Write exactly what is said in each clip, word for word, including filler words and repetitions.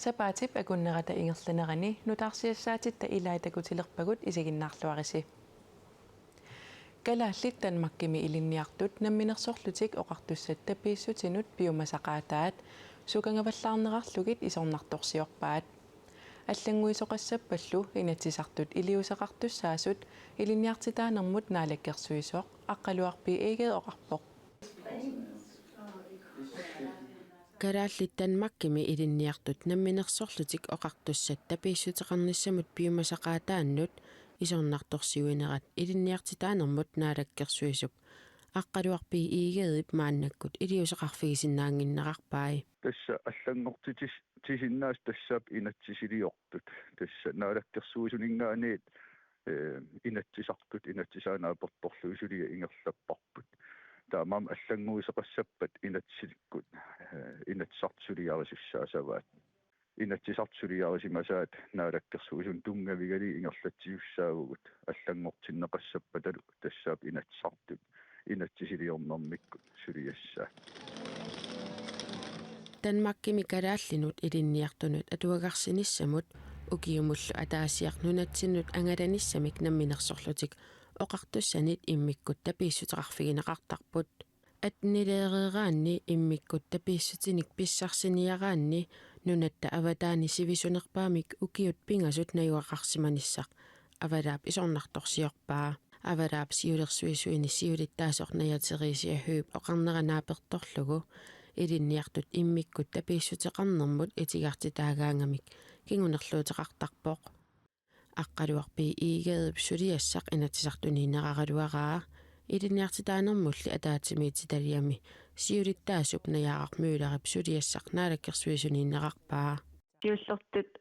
Sapaatip akunnerata ingerlanerani nutaarsiassaatitta ilaat takutilerpagut isiginnaarluarisi. Kalaallit Danmarkimi ilinniartut namminersorlutik oqartussat tapiissutinut piumasaqaataat sukangavallaarnerarlugit isornartorsiorpaat. Allannguisoqassappallu Inatsisartut iliuuseqartussaasut ilinniartitaanermut naalakkersuisoq Aqqaluaq B. Egede oqarpoq. Kalaallit Danmarkimi ilinniartut namminersorlutik oqartussat tapiissuteqarnissamut piumasaqaataannut isornartorsiuinerat ilinniartitaanermut naalakkersuisup Aqqaluaq B. Egedep maannakkut iliuuseqarfigisinnaannginnerarpai. Tassa allanngortitis-, tisinnaasut tassaapput inatsisiliortut. Tassa naalakkersuisuninngaanniit, eh, Inatsisartut inatsisaanut apertorlugit suliat ingerlapparput. Taamaammat allannguisoqassappat inatsisikkut, eh, Inatsisartut suliarisussaassavaat. Inatsisartut suliarisimasaat naalakkersuisunut tunngavigalugit ingerlatsisussaavugut allanngortinneqassappatalu tassaapput Inatsisartut inatsisiliornermikkut suliassaat. Danmarkimi kalaallinut ilinniartunut atuagarsinissamut ukiumullu ataasiaq nunatsinnut angalanissamik namminersorlutik oqartussanit immikkut tapiissuteqarfigineqartarput. Attenileereeraanni immikkut tapiissutinik pissarsiniaraanni nunatta avataani sivisunerpaamik ukiut pingasut najugaqarsimanissaq avalaap isornartorsiorpaa. Avalaap siulersuisuini siulittaasoq Naja Theresia Høegh oqarnera naapertorlugu ilinniartut immikkut tapiissuteqarnermut itigartitaagaangamik kingunerluuteqartarpoq. Aqqaluaq B. Egedep suliassaq Inatsisartuniinneraraluaraa, ilinniartitaanermulli ataatsimiititaliami siulittaasup Najaaraq Møllerip suliassaq naalakkersuisuniinnerarpaa. Siullertut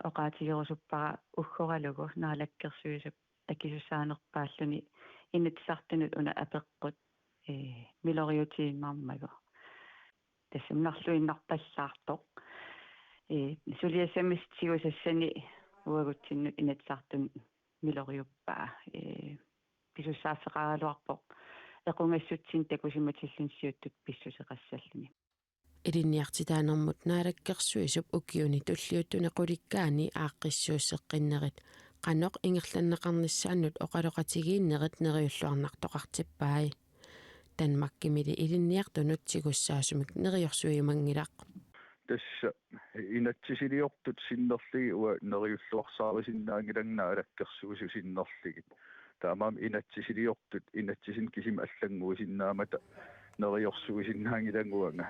oqaatigerusuppara uggoralugu naalakkersuisup akisussaanerpaalluni Inatsisartunut una apeqqut, eh, miloriutiinnarmagu. Tassami marluinnarpallaartoq. Eh, suliassamik tigusassani uagutsinnut Inatsisartuni miloriuppaa. Eh, pisussaaffeqaraluarpoq equngassutsinni takusimatilluni siuttut pissuseqassalluni. Ilinniartitaanermut naalakkersuisup ukiuni tulliuttuni qulikkaani aaqqissuusseqqinnerit qanoq ingerlanneqarnissaannut oqaloqatigiinnerit neriulluarnartoqartippai. Danmarkimili ilinniartunut tigussaasumik neriorsuiumanngilaq. Tassa inatsisiliortut sinnerlugit uanga neriulluarsaarisinnaannginnami naalakkersuisut sinnerlugit. Taamaammat inatsisiliortut inatsisinni kisimi allannguisinnaammata neriorsuisinnaannginnami uanga.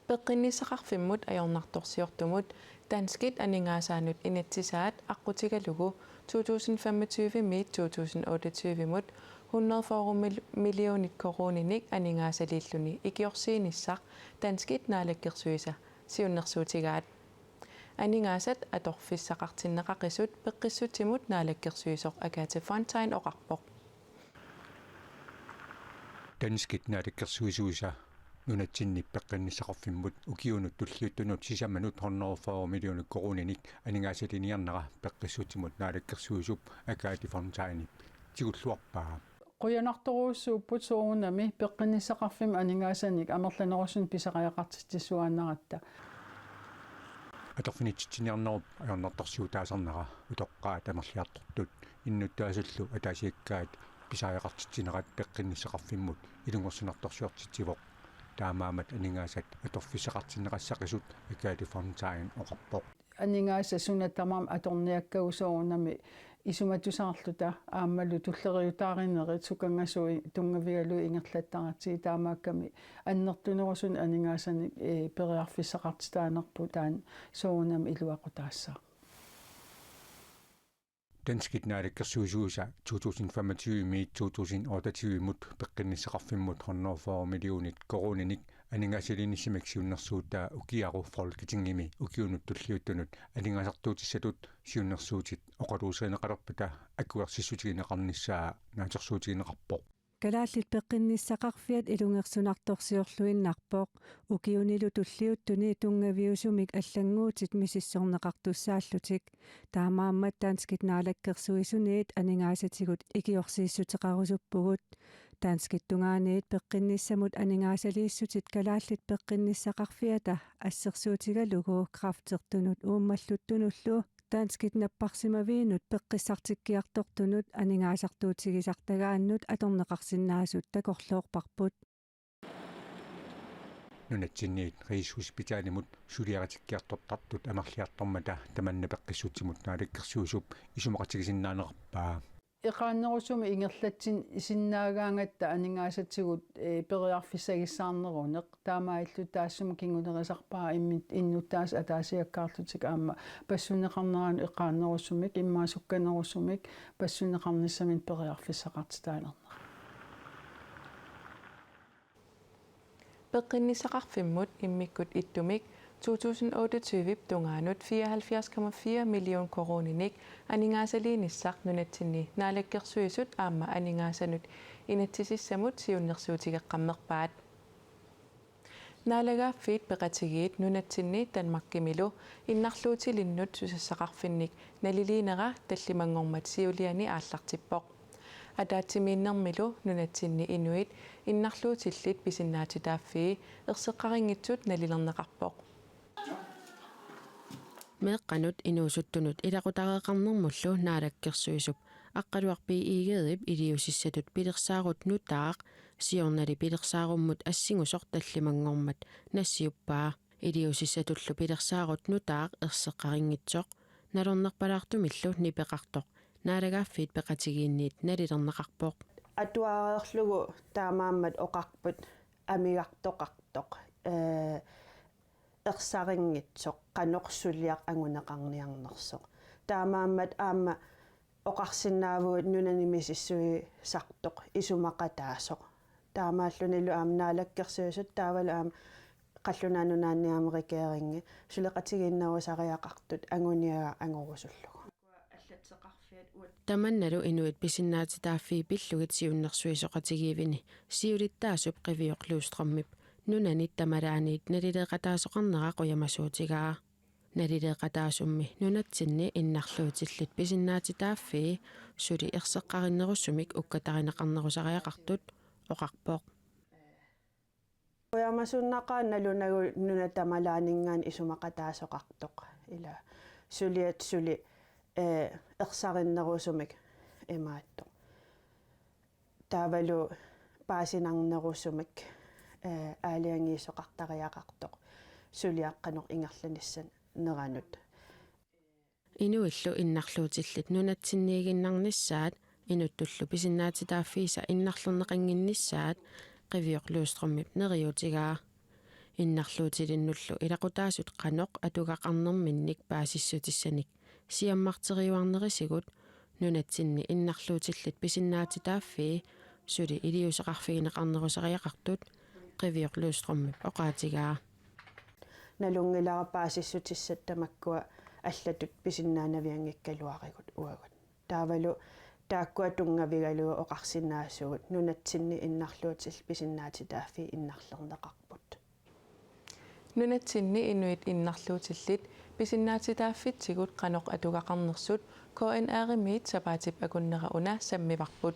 Peqqinnissaqarfimmut ajornartorsiortumut danskit aningaasaannut inatsisaat aqqutigalugu to tusind femogtyve-miit to tusind otteogtyve-mut hundrede fyrre mil-, millionit koruuninik aningaasaliilluni ikiorsiinissaq danskit naalakkersuisut siunnersuutigaat. Aningaasat atorfissaqartinneqaqisut peqqissutsimut naalakkersuisoq Agathe Fontain oqarpoq. Danskit naalakkersuisuisa nunatsinni peqqinnissaqarfimmut ukiunut tulliuttunut sisamanut hundrede fyrre millioner koruuninik aningaasaliniarnera peqqissutsimut naalakkersuisup Agathe Fontainip tigulluarpaa. Qujanartorujussuupput soorunami peqqinnissaqarfimmut aningaasanik amerlanerusumik pisariaqartitsisuaannaratta. Atorfinitsitsiniarnerup ajornartorsiutaasarnera utoqqaat amerliartortut innuttaasullu ataasiakkaat pisariaqartitsinerat peqqinnissaqarfimmut ilungersunartorsiortitsivoq. Taamaammat aningaasat atorfissaqartinneqassaqisut Agathe Fontain oqarpoq. Aningaasat suna tamarmi atorniakkagut soorunami isumatusaarluta aammalu tulleriutaarinerit sukangasuit tunngavigalugit ingerlattaratsigit taamaakkami annertunerusunik aningaasanik, eh, periarfissaqartitaanerput taanna soorunami iluaqutaassaaq. Danskit naalakkersuisuisa to tusind femogtyve-miit to tusind otteogtyve-mut peqqinnissaqarfimmut hundrede fyrre millionit koruuninik aningaasaliinissamik siunnersuutaa ukiaru Folketingimi ukiunut tulliuttunut aningaasartuutissatut siunnersuutit oqaluuserineqalerpata akuersissutigineqarnissaa naatsorsuutigineqarpoq. Kalaallit peqqinnissaqarfiat ilungersunartorsiorluinnarpoq ukiunilu tulliuttuni tunngaviusumik allannguutit misissorneqartussaallutik. Taamaammat danskit naalakkersuisuniit aningaasatigut ikiorsiissuteqarusuppugut. Danskit tungaaniit peqqinnissamut aningaasaliissutit Kalaallit Peqqinnissaqarfiata assersuutigalugu kræftertunut uummalluttunullu danskit napparsimaviinut peqqissartikkiartortunut aningaasartuutigisartagaannut atorneqarsinnaasut takorloorparput. Nunatsinniit Rigshospitalimut suliaritikkiartortartut amerliartormata tamanna peqqissutsimut Naalakkersuisup isumaqatigisinnaanerarpaa. Eqaannerusumik ingerlatsisinnaagaangatta aningaasatigut, ee, periarfissagissaarneruneq, taamaalillutik taassuma kingunerisarpara immi-, innuttaasut ataasiakkaarlutik aamma passunneqarneranut eqaannerusumik, immaqa sukkanerusumik passunneqarnissaminnik periarfissaqartitaalerneq. Peqqinnissaqarfimmut immikkut ittumik to tusind otteogtyve-p tungaanut fireoghalvfjerds komma fire million koruuninik aningaasaliinissaq nunatsinni Naalakkersuisut aamma aningaasanut inatsisissamut siunnersuutigeqqammerpaat. Naalagaaffiit Peqatigiit nunatsinni Danmarkimilu innarluutilinnut susassaqarfinnik naliliinera tallimanngormat siuliani aallartippoq. Ataatsimiinnermilu nunatsinni inuit innarluutillit pisinnaatitaaffii erseqqarinngitsut nalilerneqarpoq. Meeqqanut inuusuttunut ilaqutariiqarnermullu Naalakkersuisup Aqqaluaq B. Egedep iliuusissatut pilersaarut nutaaq siornali pilersaarummut assingusoq tallimanngormat nassiuppaa. Iliuusissatullu pilersaarut nutaaq erseqqarinngitsoq nalornerpalaartumillu nipeqartoq Naalagaaffiit Peqatigiinniit nalilerneqarpoq. Atuareerlugu taamaammat oqarput amigartoqartoq, ee, ersarinngitsoq, qanoq suliaq anguneqarniarnersoq. Taamaammat aamma oqarsinnaavugut nunani misissuisartoq isumaqataasoq. Taamaallunilu aamma Naalakkersuisut taavalu aamma Qallunaat Nunaanni aamma regeringi suleqatigiinnerusariaqartut anguniagaq angorusullugu. Tamannalu inuit pisinnaatitaaffii pillugit siunnersuisoqatigiivini siulittaasup Qiviuq Lyströmip nunanit tamalaaniit nalileeqataasoqarnera qujamasuutigaa. Nalileeqataasummi nunatsinni innarluutillit pisinnaatitaaffii suli erseqqarinnerusumik ukkatarineqarnerusariaqartut oqarpoq. Qujamasunnaqaaq nalunagu nunat tamalaaninngaanniit isumaqataasoqartoq. Ila suliat suli, ee, ersarinnerusumik imaattoq. Taavalu paasinarnerusumik, ee, aalajangiisoqartariaqartoq suliaq qanoq ingerlanissaneranut. Inuillu innarluutillit nunatsinniiginnarnissaat inuttullu pisinnaatitaaffiisa innarlerneqannginnissaat Qiviuq Lyströmip neriuutigaa. Innarluutilinnullu ilaqutaasut qanoq atugaqarnerminnik paasissutissanik siammarteriuarnerisigut nunatsinni innarluutillit pisinnaatitaaffii suli iliuuseqarfigineqarnerusariaqartut Qiviuq Lyströmip oqaatigaa. Nalunngilara paasissutissat tamakkua allatut pisinnaanavianngikkaluarigut uagut. Taavalu taakkua tunngavigalugu oqarsinnaasugut nunatsinni innarluutillit pisinnaatitaaffii innarlerneqarput. Nunatsinni inuit innarluutillit pisinnaatitaaffitsigut qanoq atugaqarnersut K N R-imiit sapaatip akunnera una sammivarput.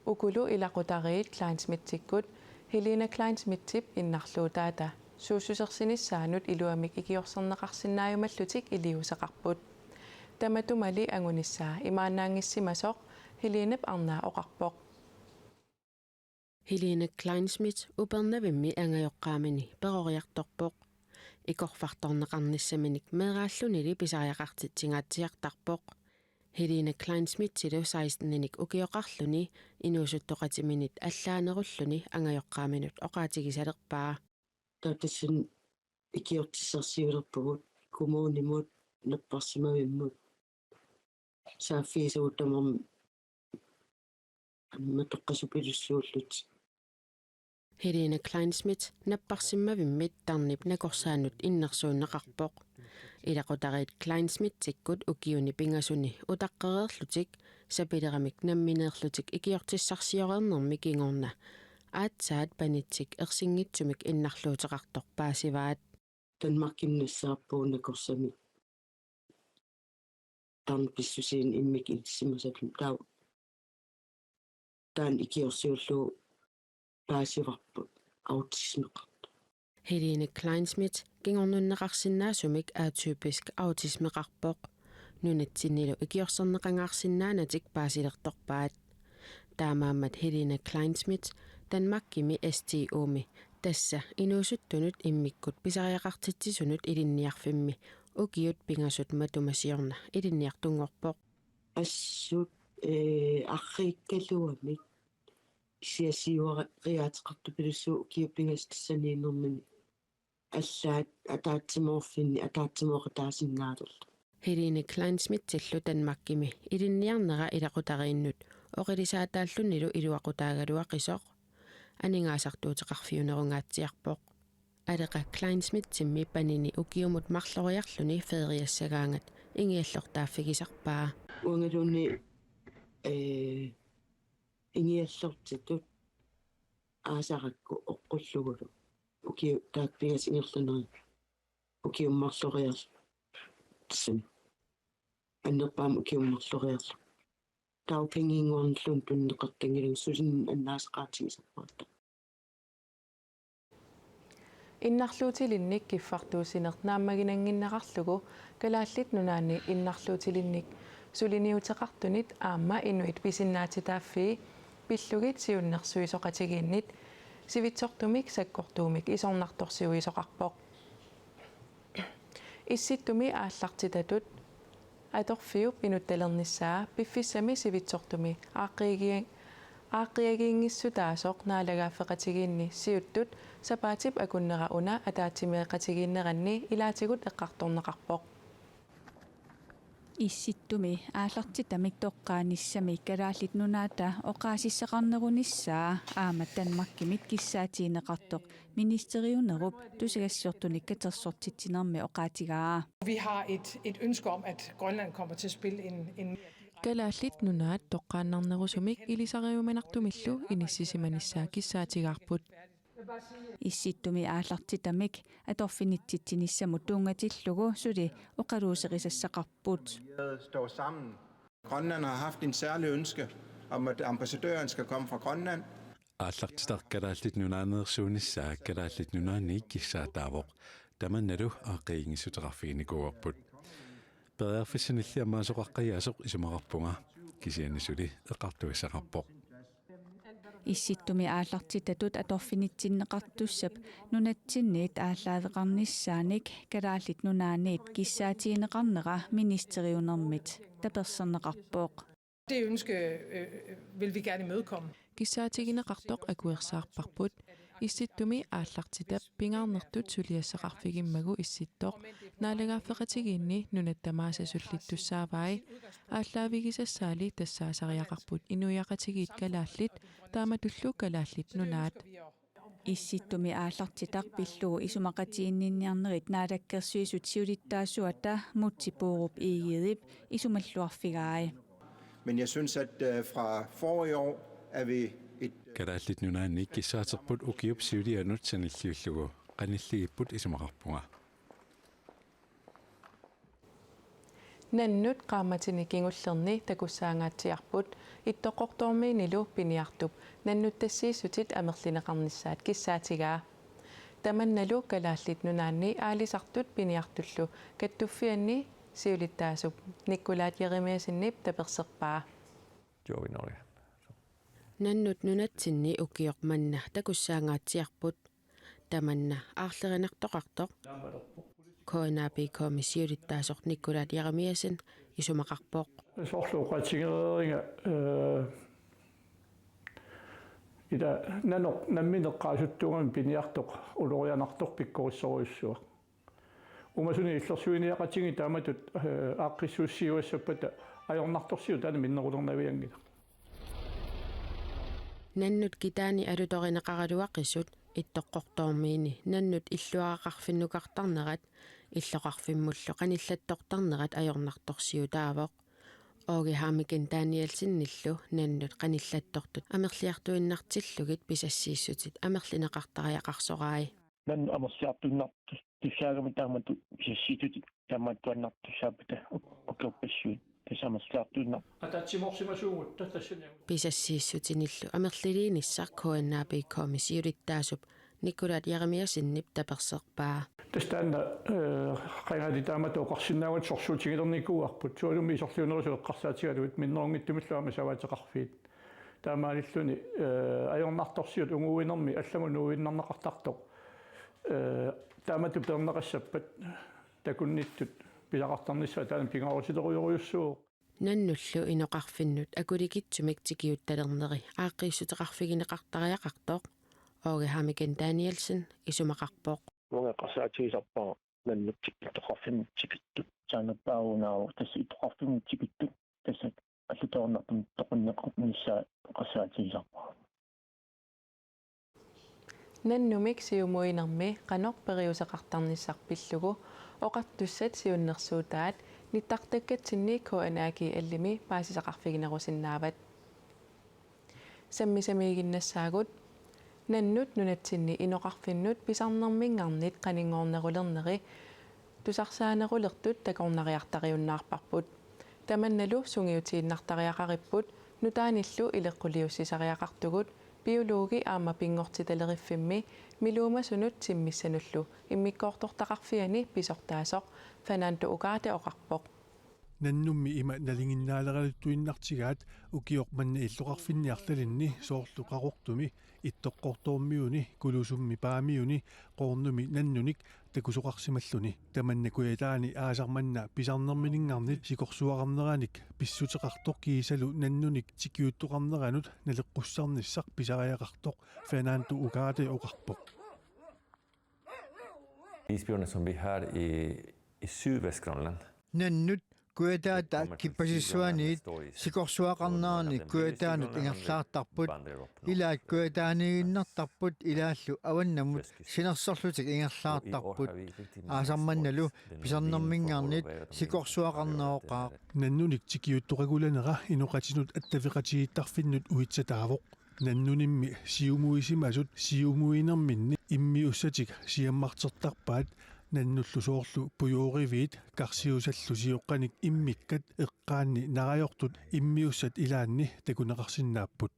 Ukulu ilaqutariit Kleinschmidtikkut Helena Kleinschmidtip innarluutaata suussusersinissaanut iluamik ikiorserneqarsinnaajumallutik iliuuseqarput. Tamatumali angunissaa imaannaanngissimasoq Helenap arnaa oqarpoq. Helena Kleinschmidt Upernavimmi angajoqqaamini peroriartorpoq. Ikorfartorneqarnissaminik meeraallunili pisariaqartitsinngaatsiartarpoq. Helena Kleinschmidtilu seksten-inik ukioqarluni inuusuttoqatiminit allaanerulluni angajoqqaaminut oqaatigisalerpaa. Taava tassani ikiortissarsiulerpugut kommunimut napparsimavimmut. Saaffigisagut tamarmik matoqqasupilussuullutik. Helena Kleinschmidt napparsimmavimmit tarnip nakorsaanut innersuunneqarpoq. Ilaqutariit Kleinschmidtikkut ukiuni pingasuni utaqqereerlutik sapileramik nammineerlutik ikiortissarsioreernermi kingorna aatsaat panitsik ersinngitsumik innarluuteqartoq paasivaat. Danmarkimi nassaarpugut nakorsamik tarnip pissusiinik immikkut ilisimasatut taava taanna ikiorsiullugu paasivarput autismeqartoq. Helene Kleinschmidt kingornunneqarsinnaasumik atypisk autismeqarpoq. Nunatsinnilu ikiorserneqangaarsinnaanatik paasilertorpaat. Taamaammat Helene Kleinschmidt Danmarkimi S T O-mi, tassa inuusuttunut immikkut pisariaqartitsisunut ilinniarfimmi, ukiut pingasut matuma siorna ilinniartunngorpoq. Assut, ee, arriikkaluamik kisianni siuariaateqartupilussuuvoq ukiut pingasut tassaniinnermini. Allaat ataatsimoorfinni ataatsimooqataasinnaalerlugu. Helene Kleinschmidtillu Danmarkimi ilinniarnera ilaqutariinnut oqilisaataallunilu iluaqutaagaluaqisoq aningaasartuuteqarfiunerungaatsiarpoq. Aleqa Kleinschmidtimmi panini ukiumut marloriarluni feriassagaangat ingiallortaaffigisarpaa. Uangaluunniit, ee, ingiallortitut aasarakku oqqullugulu. Ukiut taakku pingasut ingerlaneranni. Ukiumut marloriarluni. Tassami. Annerpaamik ukiumut marloriarluni. Dagpengeinngornerluunniit tunineqartanngilagut, sulineq annaasaqaatigisarpara. Innarluutilinnik kiffartuussineq naammaginannginnerarlugu Kalaallit Nunaanni innarluutilinnik suliniuteqartunit aamma inuit pisinnaatitaaffii pillugit siunnersuisoqatigiinnit sivitsortumik sakkortuumik isornartorsiuisoqarpoq. Issittumi aallartitatut atorfiup inuttalernissaq piffissami sivitsortumi aaqqiagia-, aaqqiagiinngissutaasoq naalagaaffeqatigiinni siuttut sapaatip akunnera una ataatsimeeqatigiinneranni ilaatigut eqqartorneqarpoq. Issittumi aallartitamik toqqaannissami Kalaallit Nunaata oqaasissaqarnerunissaa aamma Danmarkimit kissaatigineqartoq ministeriunerup tusagassiortunik katersortitsinermi oqaatigaa. Vi har et, et ønske om, at Grønland kommer til at spille en, en mere direkte Kalaallit Nunaat toqqaannarnerusumik ilisariuminartumillu inissisimanissaa kissaatigaarput. Issittumi aallartitamik atorfinitsitsinissamut tunngatillugu suli oqaluuserisassaqarput. Står sammen. Grønland har haft en særlig ønske om, at ambassadøren skal komme fra Grønland. Aallartitaq Kalaallit Nunaaneersuunissaa Kalaallit Nunaanni kissaataavoq. Tamannalu aaqqiinngissuteqarfiginikuuarput. Periarfissanilli ammaasoqaqqajaasoq isumaqarpunga, kisianni suli eqqartugassaqarpoq. Issittumi aallartitatut atorfinitsinneqartussap nunatsinniit aallaaveqarnissaanik Kalaallit Nunaanniit kissaatigineqarnera ministeriunermit taperserneqarpoq. Det ønske, øh, vil vi gerne imødekomme. Kissaatigineqartoq akuersaarparput. Issittumi aallartitap pingaarnertut suliassaqarfigimmagu Issittoq naalagaaffeqatigiinni nunat tamaasa sullittussaavai. Aallaavigisassaali tassaasariaqarput inuiaqatigiit kalaallit taamatullu Kalaallit Nunaat. Issittumi aallartitaq pillugu isumaqatiginninniarnerit Naalakkersuisut siulittaasuata Múte Bourup Egedep isumalluarfigai. Men jeg synes, at, øh, fra forrige år er vi et Kalaallit Nunaanni kissaaterput ukiup siulianut sanilliullugu qanilligipput isumaqarpunga. Nannut qaammatini kingullerni takussaangaatsiarput Ittoqqortoormiinilu piniartup nannuttassiissutit amerlineqarnissaat kissaatigaa. Tamannalu Kalaallit Nunaanni aalisartut piniartullu kattuffianni siulittaasup Nikkulaat Jeremiassenip taperserpaa. Gjorde vi i Norge. Nannut nunatsinni ukioq manna takussaangaatsiarput. Tamanna aarlerinartoqartoq K N A P K-mi siulittaasoq Nikkulaat Jeremiassen isumaqarpoq. Soorlu oqaatigereeriga, øh, ila nanoq nammineq qaasuttuugami piniartoq ulorianartoq pikkorissorujussuaq. Uumasuni illersuiniaqatigiit taamatut, øh, aaqqissuussiuassappata ajornartorsiut taanna minnerulernavianngilaq. Nannut kitaani alutorineqaraluaqisut Ittoqqortoormiini nannut illuaraqarfinnukartarnerat illoqarfimmullu qanillattortarnerat ajornartorsiutaavoq. Aage Hammiken Danielsenillu nannut qanillattortut amerliartuinnartillugit pisassiissutit amerlineqartariaqarsorai. Nannut amerliartuinnartussaagami taamatut pisassiissutit taamaattuinnartussaappata uk-, ukiorpassuit. Pisamasaartuunna. Ataatsimoorsimasuugutta tassaniagut. Pisassiissutinillu amerliliinissaq K N A P K-mi siulittaasup Nikolaj Jeremiassenip taperserpaa. Tassa taanna, eh, qangali taamatut oqarsinnaavugut sorsuutigilernikuuarput. Sualummik isorliunerusut eqqarsaatigalugit minnerunngitsumillu aamma savaateqarfiit. Taamaalilluni, eh, ajornartorsiut unguinermi allamut nuiinnarneqartartoq. Eh, taamatut peerneqassappat takunnittut pisaqartarnissaat taanna pingaaruteqarujorujussuuvoq. Nannullu inoqarfinnut akulikitsumik tikiuttalerneri aaqqiissuteqarfigineqartariaqartoq Aage Hammiken Danielsen isumaqarpoq. Uanga eqqarsaatigisarpara nannut tikiuttoqarfimmut tikittut. Saanappaaunaavoq tassa ittoqarfimmut tikittut tassa allutoornartumik toqunneqarnissaa eqqarsaatigisarpara. Nannumik siumuinermi qanoq periuseqartarnissaq pillugu oqartussat siunnersuutaat nittartakkatsinni K N A G L-imi paasisaqarfiginerusinnaavat. Sammisamiiginnassaagut, nannut nunatsinni inoqarfinnut pisarnerminngarnit qaninngornerulerneri tusarsaanerulertut takornariartariunnaarparput. Tamannalu sungiutiinnartariaqaripput nutaanillu ileqquliussisariaqartugut biologi aamma pinngortitaleriffimmi miluumasunut timmissanullu immikkoortortaqarfiani pisortaasoq Fernando Ugarte oqarpoq. Nannummi ima nalinginnaaleraluttuinnartigaat ukioq manna illoqarfinni arlalinni soorlu Qaqortumi, Ittoqqortoormiuni, Kulusummi Paamiuni, Qoornumi nannunik takusoqarsimalluni. Tamanna kujataani aasaq manna pisarnerminngarnit sikorsuaqarneranik pissuteqartoq kiisalu nannunik tikiuttoqarneranut naleqqussarnissaq pisariaqartoq Fernando Ugarte oqarpoq. Isbjørne, som vi har i, i Sydvestgrønland. Nannut kujataata kippasissuaniit sikorsuaqarnerani kujataanut ingerlaartarput, ilaat kujataaniiginnartarput ilaallu avannamut sinersorlutik ingerlaartarput. Aasaq mannalu pisarnerminngarnit sikorsuaqarneroqaaq. Nannunik tikiuttoqagulanera inoqatinut attaveqatigiittarfinnut uitsataavoq. Nannunimmi siumuisimasut siumuinerminni immiussatik siammartertarpaat, nannullu soorlu pujooriviit karsiusallu sioqqanik immikkat eqqaanni narajortut immiussat ilaanni takuneqarsinnaapput.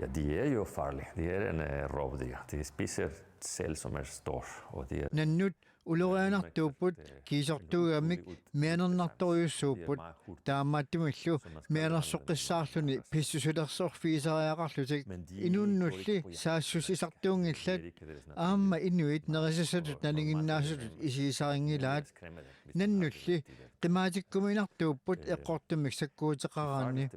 Ja, de er jo farlige. De er en, eh, rovdyr. De spiser selv som er stor, og de er Nannut ulorianartuupput, kiisortuugamik mianernartorujussuupput, taamaattumillu mianersoqqissaarluni pissusilersorfigisariaqarlutik inunnulli saassussisartuunngillat, aamma inuit nerisassatut nalinginnaasutut isigisarinngilaat. Nannulli qimaatikkuminartuupput eqqortumik sakkuuteqaraanni.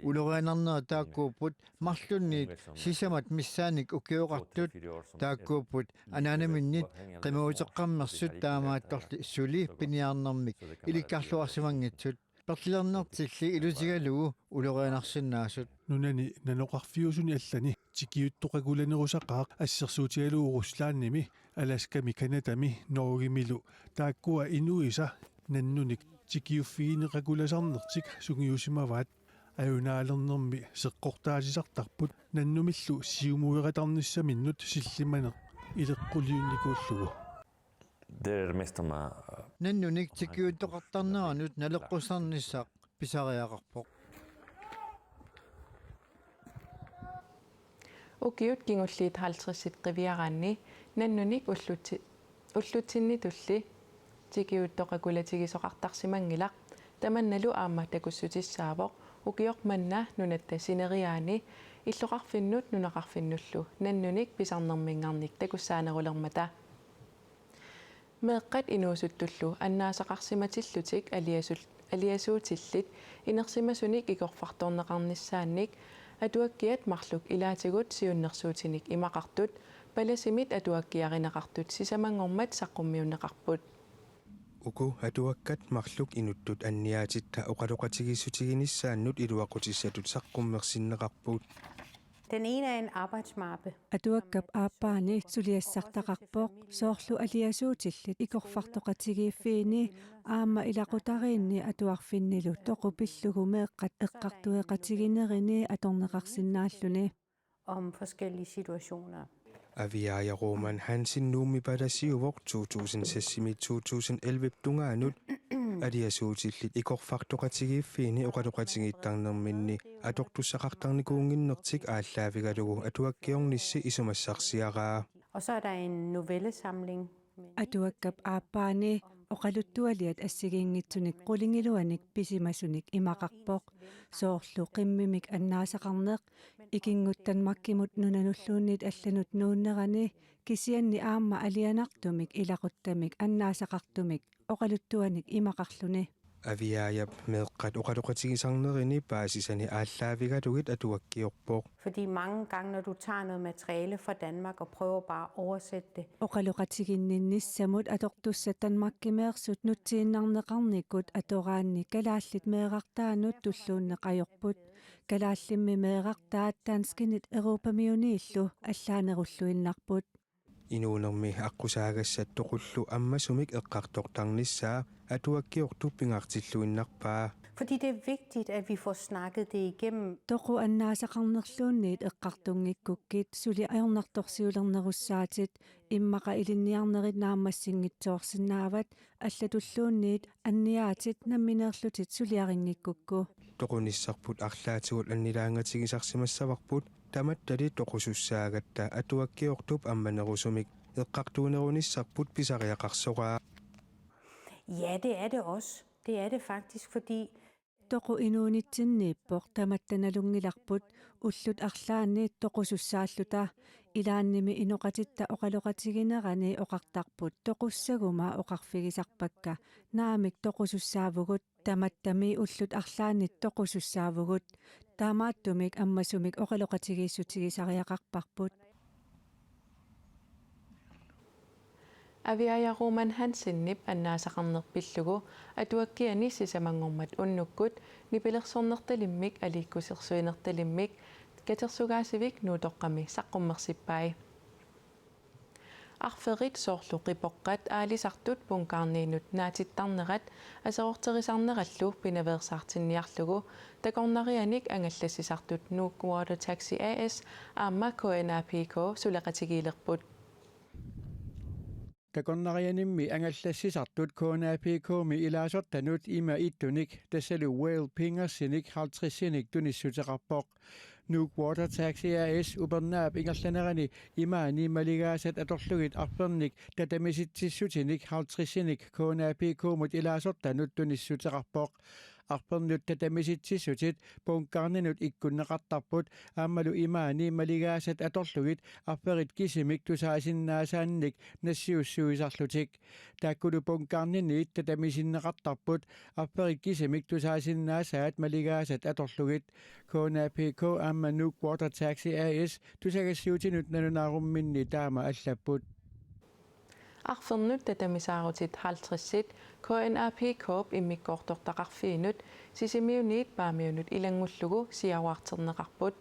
Ulorianarnerit taakkuupput marlunniit sisamat missaannik ukioqartut, taakkuupput anaanaminnit qimaguteqqammersut taamaattorli suli piniarnermik ilikkarluarsimanngitsut. Perlilernertilli ilutigalugu ulorianarsinnaasut. Nunani nanoqarfiusuni allani tikiuttoqagulanerusaqaaq assersuutigalugu Ruslandimi, Alaskami, Canadami, Norgemilu taakkua inuisa nannunik tikiuffigineqakulasarnertik sungiusimavaat. Ajunaalernermi seqqortaatisartarput nannumillu siumueqatarnissaminnut sillimaneq ileqquliunnikuullugu. Det er mest om, eh, Nannunik tikiuttoqartarneranut naleqqussarnissaq pisariaqarpoq. Ukiut kingulliit halvtredsit qiviaraanni nannunik ullutsi-, ullutsinnitulli tikiuttoqakulatigisoqartarsimanngilaq, tamannalu aamma takussutissaavoq ukioq manna nunatta sineriaani illoqarfinnut nunaqarfinnullu nannunik pisarnerminngarnik takussaanerulermata. Meeqqat inuusuttullu annaasaqarsimatillutik aliasul-, aliasuutillit inersimasunik ikorfartorneqarnissaannik atuakkiat marluk ilaatigut siunnersuutinik imaqartut palasimit atuakkiarineqartut sisamanngormat saqqummiunneqarput. Uku atuakkat marluk inuttut anniaatitta oqaloqatigiissutiginissaannut iluaqutissatut saqqummersinneqarput. Den ene er en arbejdsmappe. Atuakkap aappaani suliassartaqarpoq, soorlu aliasuutillit ikorfartoqatigiiffiini aamma ilaqutariinni atuarfinnilu toqu pillugu meeqqat eqqartueqatiginerini atorneqarsinnaalluni. Om forskellige situationer. Aviaaja Roman Hansen Nuummi palasiuvoq to tusind seksimi to tusind ellevip tungaanut. Aliasuutillit ikorfartoqatigiiffiini oqaloqatigiittarnerminni atortussaqartarnikuunnginnertik aallaavigalugu atuakkiornissi isumassarsiaraa. Og så er der en novellesamling. Atuakkap aappaani oqaluttualiat assigiinngitsunik qulingiluanik pisimasunik imaqarpoq, soorlu qimmimik annaasaqarneq, ikinnguttan makkimut nunanulluunniit allanut nuunnerani, kisianni aamma alianartumik ilaquttamik annaasaqartumik oqaluttuanik imaqarluni. Aviaajap meeqqat oqaloqatigisarnerini paasisani aallaavigalugit atuakkiorpoq. Fordi mange gange, når du tager noget materiale fra Danmark og prøver bare at oversætte det, Oqaloqatiginninnissamut atortussat Danmarkimeersut nutsiinnarneqarnikut atoraanni kalaallit meerartaannut tulluunneq ajorput. Kalaallimmi meerartaat danskinit europamiuniillu allaanerulluinnarput. Inuunermi aqqusaagassat toqullu ammasumik eqqartortarnissaa atuakkiortup pingaartilluinnarpaa. Fordi det er vigtigt, at vi får snakket det igennem. Toqu annaasaqarnerluunniit eqqartunngikkukkit suli ajornartorsiulernerussaatit, immaqa ilinniarnerit naammassinngitsoorsinnaavat, allatulluunniit anniaatit nammineerlutit suliarinngikkukku. Toqunissarput arlaatigut annilaangatigisarsimassavarput, tamattali toqusussaagatta atuakkiortup ammanerusumik eqqartuunerunissarput pisariaqarsoraa. Ja, det er det også. Det er det faktisk, fordi Toqu inuunitsinniippoq, tamatta nalunngilarput, ullut arlaanni toqusussaalluta. Ilaannimi inoqatitta oqaloqatiginerani oqartarput toqussaguma oqarfigisarpakka: Naamik, toqusussaavugut. Tamattami ullut arlaannit toqusussaavugut. Taamaattumik ammasumik oqaloqatigiissutigisariaqarparput. Aviaaja Roman Hansenip annaasaqarneq pillugu atuakkiani sisamanngormat unnukkut nipilersornertalimmik aliikkusersuinertalimmik katersugaasivik Nuutoqqami saqqummersippai. Arferit soorlu qipoqqat aalisartut bunkerniinut naatittarnerat aserorterisarnerallu pinaveersaartinniarlugu takornarianik angallassisartut Nuuk Water Taxi A/S aamma K N A P K suleqatigiilerput. Takornarianimmi angallassisartut K N A P K-mi ilaasortanut ima ittunik, tassalu Whale Pingersinik halvtredsinik tunissuteqarpoq. Nuuk Water Taxi A/S upernaap ingerlanerani imaani maligaasat atorlugit arfernik tatamisitsissutinik halvtredsinik K N A P K-mut ilaasortanut tunissuteqarpoq. Arfernut tatamisitsissutit bunkerninut ikkunneqartarput aammalu imaani maligaasat atorlugit arferit kisimik tusaasinnaasaannik nassiussuisarlutik. Taakkulu bunkerniniit tatamisinneqartarput arferit kisimik tusaasinnaasaat maligaasat atorlugit. K N A P K aamma Nuuk Water Taxi A/S tusagassiuutinut nalunaarumminni taama allapput. Arfernut tatamisaarutit halvtredsit K N A P K-p immikkoortortaqarfiinut Sisimiuniit Paamiunut ilanngullugu siaruarterneqarput.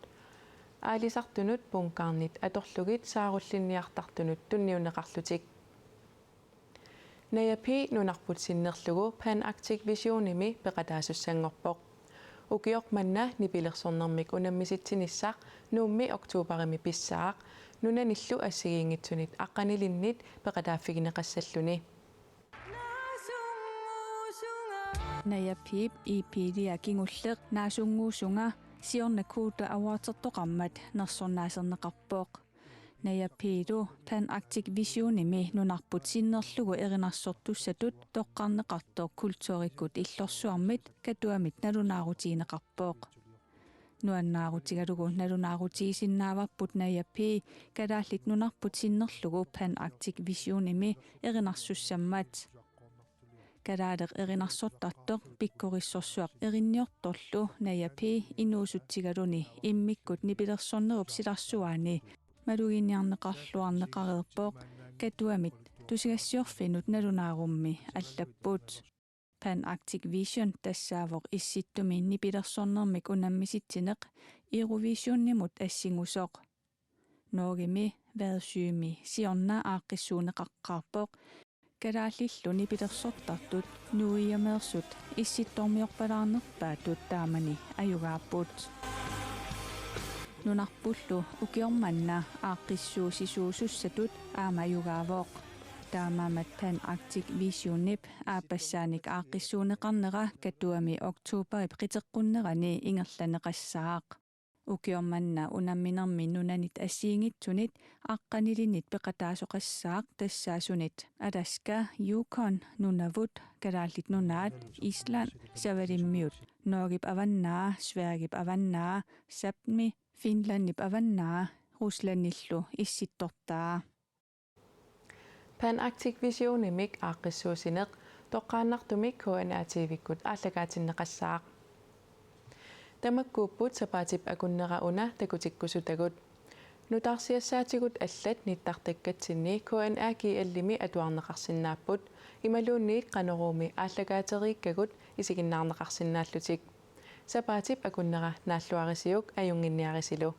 Aalisartunut bunkernit atorlugit saarullinniartartunut tunniunneqarlutik. Naja Piia nunarput sinnerlugu Pan Arctic Visionimi peqataasussanngorpoq. Ukioq manna nipilersornermik unammisitsinissaq Nuummi oktoberimi pissaaq nunanillu assigiinngitsunit aqqanilinnit peqataaffigineqassalluni. Naja Piip E P-lia kingulleq Naasunnguusunga siorna Kuuta awartertoqarmat nersornaaserneqarpoq. Naja Piilu Pan Arctic Visionimi nunarput sinnerlugu erinarsortussatut toqqarneqartoq kulturikkut illorsuarmit Katuamit nalunaarutigineqarpoq. Nuannaarutigalugu nalunaarutigisinnaavagut Naja Pii kalaallit nunarput sinnerlugu Pan Arctic Visionimi erinarsussammat. Kalaaleq erinarsortartoq pikkorissorsuaq erinniortorlu Naja Pii inuusutsigaluni immikkut nipilersornerup silarsuaani maluginiarneqarluarneqareerpoq Katuamit tusagassiorfinnut nalunaarummi allapput. Pan Arctic Vision tassaavoq Issittumi nipilersornermik unammisitsineq Eurovisionimut assingusoq. Norgemi Vadsømi siorna aaqqissuunneqaqqaarpoq. Kalaallillu nipilersortartut nuiameersut issittormiorpalaarnerpaatut taamani ajugaapput. Nunarpullu ukioq manna aaqqissuussisuusussatut aamma ajugaavoq. Taamaammat Pan Arctic Visionip aappassaanik aaqqissuunneqarnera Katuami oktoberip qiteqqunnerani ingerlanneqassaaq. Ukioq manna unamminermi nunanit assigiinngitsunit aqqanilinnit peqataasoqassaaq tassaasunit Alaska, Yukon Nunavut, Kalaallit Nunaat, Island, Savalimmiut, Norgep avannaa, Sverigep avannaa, Sápmi, Finlandip avannaa, Ruslandillu issittortaa. Pan Arctic Visionimik aaqqissuussineq toqqaannartumik K N A T V-kkut aallakaatinneqassaaq. Tamakkuupput sapaatip akunnera una takutikkusutagut. Nutaarsiassaatigut allat nittartakkatsinni K N A G L-imi atuarneqarsinnaapput, imaluunniit Qanoruumi aallakaateriikkagut isiginnaarneqarsinnaallutik. Sapaatip akunnera naalluarisiuk ajunnginniarisilu.